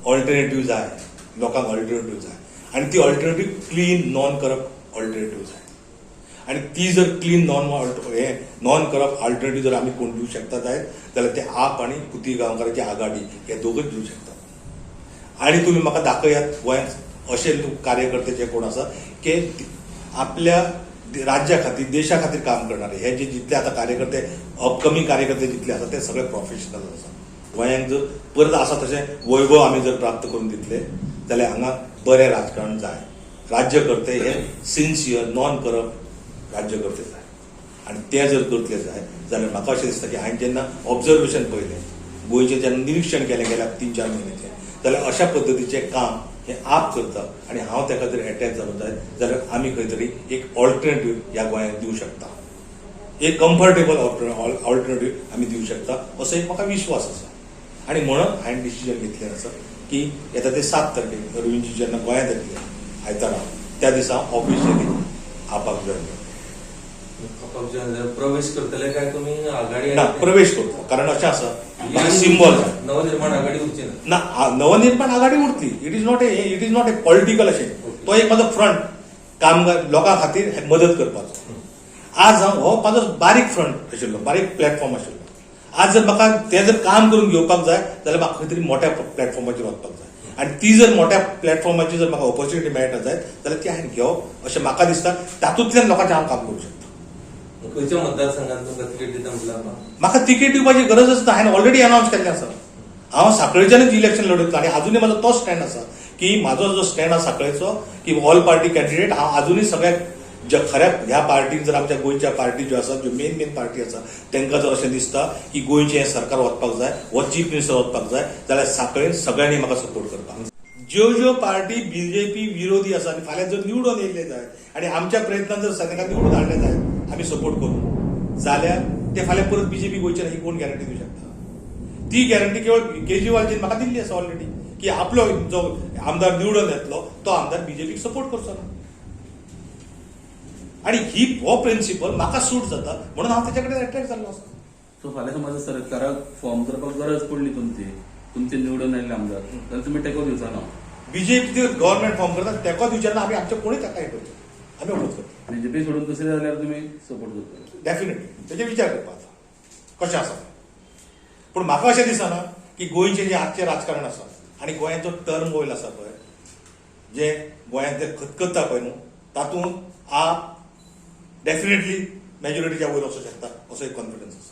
Alternative जाय, लोकांक alternative जाय आनी ती alternative clean, non corrupt alternative जाय. आनी ती जर क्लीन नॉन हे नॉन करप्ट ऑल्टरनेटीव जर आमी कोण दिवंक शकता जायत जाल्यार ते आप आनी पुती गांवकाराची आघाडी हे दोगूच दिवंक शकतात. आनी तुमी म्हाका दाखयात गोंयांत अशे लोक कार्यकर्ते जे कोण आसा की आपल्या राज्या खातीर, देशा खातीर काम करणारे. हे जे जितले आतां कार्यकर्ते, अपकमींग कार्यकर्ते जितले आसा, ते सगळे प्रोफेशनल आसा. गोंयांक जर परत आसा तशें वैभव आमी जर प्राप्त करून दितले जाल्यार हांगा बरें राजकारण जाय. राज्यकर्ते हे सिन्सियर, नॉन करप्ट राज्यकर्ते जाय आनी ते जर करतले जाय जाल्यार म्हाका अशें दिसता की हांवें जेन्ना ऑब्जर्वेशन पळयलें, गोंयचें जेन्ना निरिक्षण केलें गेल्या 3-4 म्हयन्याचें, जाल्यार अशा पद्दतीचें काम हें आप करता आनी हांव ताका जर एटॅच जालो जायत जाल्यार आमी खंय तरी एक ऑल्टरनेटीव ह्या गोंयांत दिवं शकता, एक कम्फर्टेबल ऑल्टरनेटीव आमी दिवं शकता असो एक म्हाका विश्वास आसा. आनी म्हणून हांवें डिसिजन घेतलें आसा की येता ते 7 तारखेक अरविंदजी जेन्ना गोंयांत येतले आयतारा, त्या दिसा ऑफिशियली आपाक जॉयन करतलो. आपाक जॉयन जाल्यार प्रवेश करतले काय तुमी आघाडी? ना, प्रवेश करतो, कारण अशें आसा, म्हाका सिंबॉल जाय. नवनिर्माण आघाडी उरची ना? ना, नवनिर्माण आघाडी उरतली. It is not a political अशें. तो एक म्हाजो फ्रंट, कामगार लोकां खातीर मदत करपाचो. आज हांव हो म्हाजो बारीक फ्रंट आशिल्लो, बारीक प्लॅटफॉर्म आशिल्लो. आज जर म्हाका तें जर काम करून घेवपाक जाय जाल्यार म्हाका खंय तरी मोठ्या प्लॅटफॉर्माचेर वचपाक जाय आनी ती जर मोठ्या प्लॅटफॉर्माची जर म्हाका ऑपॉर्च्युनिटी मेळटा जायत जाल्यार ती हांवें घेवप अशें म्हाका दिसता. तातूंतल्यान लोकांचें हांव काम करूंक शकता. खंयच्या मतदारसंघात तुमकां तिकेट दिता म्हटलं आपण? म्हाका तिकेट दिवपाची गरजच ना. हांवें ऑलरेडी अनावन्स केल्लें आसा, हांव साखळेच्यानूच इलेक्शन लढयतलो आनी अजुनूय म्हाजो तोच स्टँड आसा की म्हाजो जो स्टँड आसा साखळेचो की ऑल पार्टी कॅन्डिडेट. हांव अजुनूय सगळ्या ज्या खऱ्या ह्या पार्टीन जर आमच्या गोंयच्या पार्टी ज्यो आसा, ज्यो मेन मेन पार्टी आसा, तांकां जर अशें दिसता की गोंयचें हें सरकार वचपाक जाय, हो चीफ मिनिस्टर वचपाक जाय, जाल्यार साखळेन सगळ्यांनी म्हाका सपोर्ट करपाक. ज्यो ज्यो पार्टी बीजेपी विरोधी आसा आनी फाल्यां जर निवडून येयल्ले जाय आनी आमच्या प्रयत्नान जर तांकां निवडून हाडले जाय आमी सपोर्ट करून जाल्यार, ते फाल्यां परत बीजेपी गोंयचे ही कोण गॅरंटी दिवं शकता? ती गॅरंटी केवळ केजरीवालजीन म्हाका दिल्ली आसा ऑलरेडी की आपलो जो आमदार निवडून येतलो तो आमदार बीजेपीक सपोर्ट करचो ना. आनी ही हो प्रिन्सिपल म्हाका सूट जाता म्हणून हांव तेच्या कडेन अट्रॅक्ट जाल्लो आसा. सो फाल्यां समज सरकाराक फॉर्म करपाक गरज पडली तुमची, तुमचे निवडून आयिल्ले आमदार, जाल्यार तुमी तेंको दिवचो ना? बीजेपी गव्हर्नमेंट फॉर्म करता, तेको दिवचे ना. आमी आमचे कोणूय ताका हें करचे, आमी अपोज करता. बीजेपी सोडून दुसरे जाल्यार तुमी सपोर्ट करतले? डेफिनेटली, तेजेर विचार करपाचो कशें आसा. पूण म्हाका अशें दिसना की गोंयचें जें आजचें राजकारण आसा आनी गोंयांत जो टर्म ऑयल आसा पळय, जे गोंयांत जे खतखत्ता पळय न्हू, तातूंत आप डेफिनेटली मेजॉरिटीच्या वयर वचूंक शकता असो एक कॉन्फिडन्स आसा.